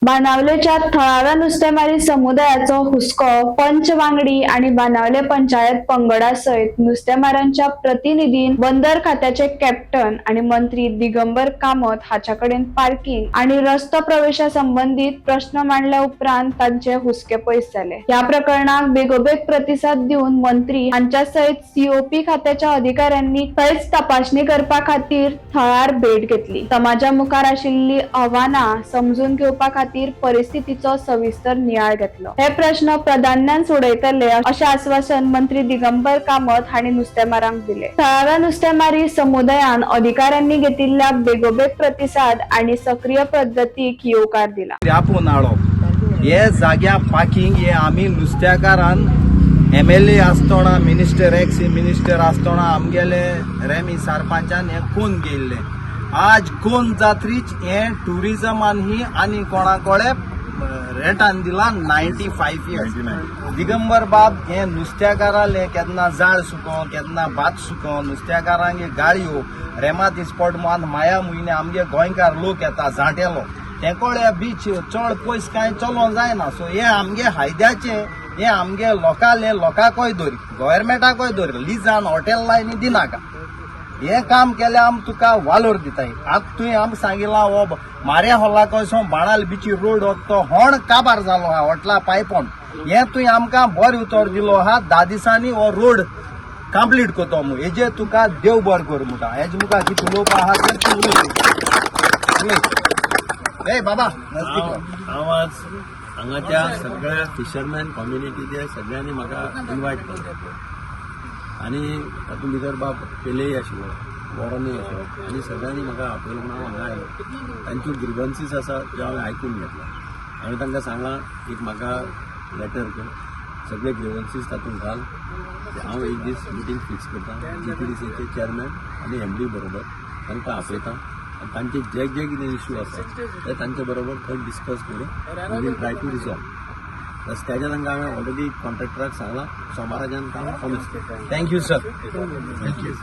बाणावलेच्या थळाव्या नुस्तेमारी समुदायाचो हुस्को पंच वांगडी आणि बाणावले पंचायत पंगडा सयत नुस्तेमारांच्या प्रतिनिधीन बंदर खात्याचे कॅप्टन आणि मंत्री दिगंबर कामत हाच्या कडेन पार्किंग आणि रस्तो प्रवेशा संबंदीत प्रश्न मांडल्या उपरांत तांचे हुस्के पयस जाले. ह्या प्रकरणाक बेगोबेग प्रतिसाद दिवन मंत्री हांच्या सयत सीओपी खात्याच्या अधिकाऱ्यांनी थंयच तपासणी करपा खातीर थळार भेट घेतली. समाजा मुखार आशिल्ली आव्हानां समजून घेवपा खातीर परिस्थितीचो सविस्तर नियाळ घेतलो. हे प्रश्न प्राधान्यान सोडयतले अशें आस्वासन मंत्री दिगंबर कामत हांणी नुस्तेमारांक दिले. थळाव्या नुस्तेमारी समुदायान अधिकाऱ्यांनी घेतिल्ल्या बेगोबेग प्रतिसाद आणि सक्रीय पद्दतीक येवकार दिला. आपोवन हाडप हे जाग्या पार्किंग हे आमी नुस्त्याकारान एमएलए आसतना, मिनिस्टर, एक्स मिनिस्टर आसतना आमगेले रेमी सरपंचान हे कोण गेल्ले. आज कोण जात्रीच हे टुरिजमान ही आनी कोणा कोडे रेटान दिला 95 इयर्स. दिगंबर बाब, हे नुस्त्याकाराले केन्ना जाळ सुको, केन्ना भात सुको, नुस्त्याकारांक हे गाळयो रेमात स्पॉट मान माया म्हयने आमगे गोंयकार लोक येता जाणटेलो तेंकोळे बीच चड पयस कांय चलोंक जायना. सो हे आमगे फायद्याचे, हे आमगे लोकाले, लोकांकय दवर, गव्हर्मेंटाकय दवर, लिजान हॉटेल लायनी दिनाका. हे काम केल्यार आम तुका वालोर दिताय. आतां तुवें आमकां सांगिलां, हो मार्या हॉलाकय बाणाल बिची रोड तो होण काबार जालो आहा हॉटला पायपोन. हें तुवें आमकां बरें उतर दिलो आहा, 10 दिसांनी हो रोड कंप्लीट करतो म्हूण. हेजेर तुका देव बरें कर म्हणटा. हेजे मुखार कितें उलोवपा आहा तें तूं उलय, उलय. ए बाबा, नजदीक हांव राव. हांव आज हांगाच्या सगळ्या फिशरमॅन कम्युनिटीचे सगळ्यांनी म्हाका इनवायट केल्लो आनी तातूंत भितर बाब पेलेय आशिल्लो, वॉरनूय आशिल्लो आनी सगळ्यांनी म्हाका आपयलो म्हणून हांव हांगा आयलो. तांच्यो ग्रिवन्सीस आसा त्यो हांवें आयकून घेतला. हांवें तांकां सांगलां, एक म्हाका लेटर कर, सगळे ग्रिवन्सीस तातूंत घाल. हांव एक दीस मिटींग फिक्स करता जीटीडीसीचे चेअरमॅन आनी एमडी बरोबर, तांकां आपयता आनी तांचे जे जे कितें इश्यू आसा ते तांचे बरोबर थंय डिस्कस करून we will try to resolve. रस्त्याचे तांकां हांवें ऑलरेडी कॉन्ट्रॅक्टराक सांगलां, सोमाराच्यान काम कॉमेन्स करता. Thank you sir. Thank you.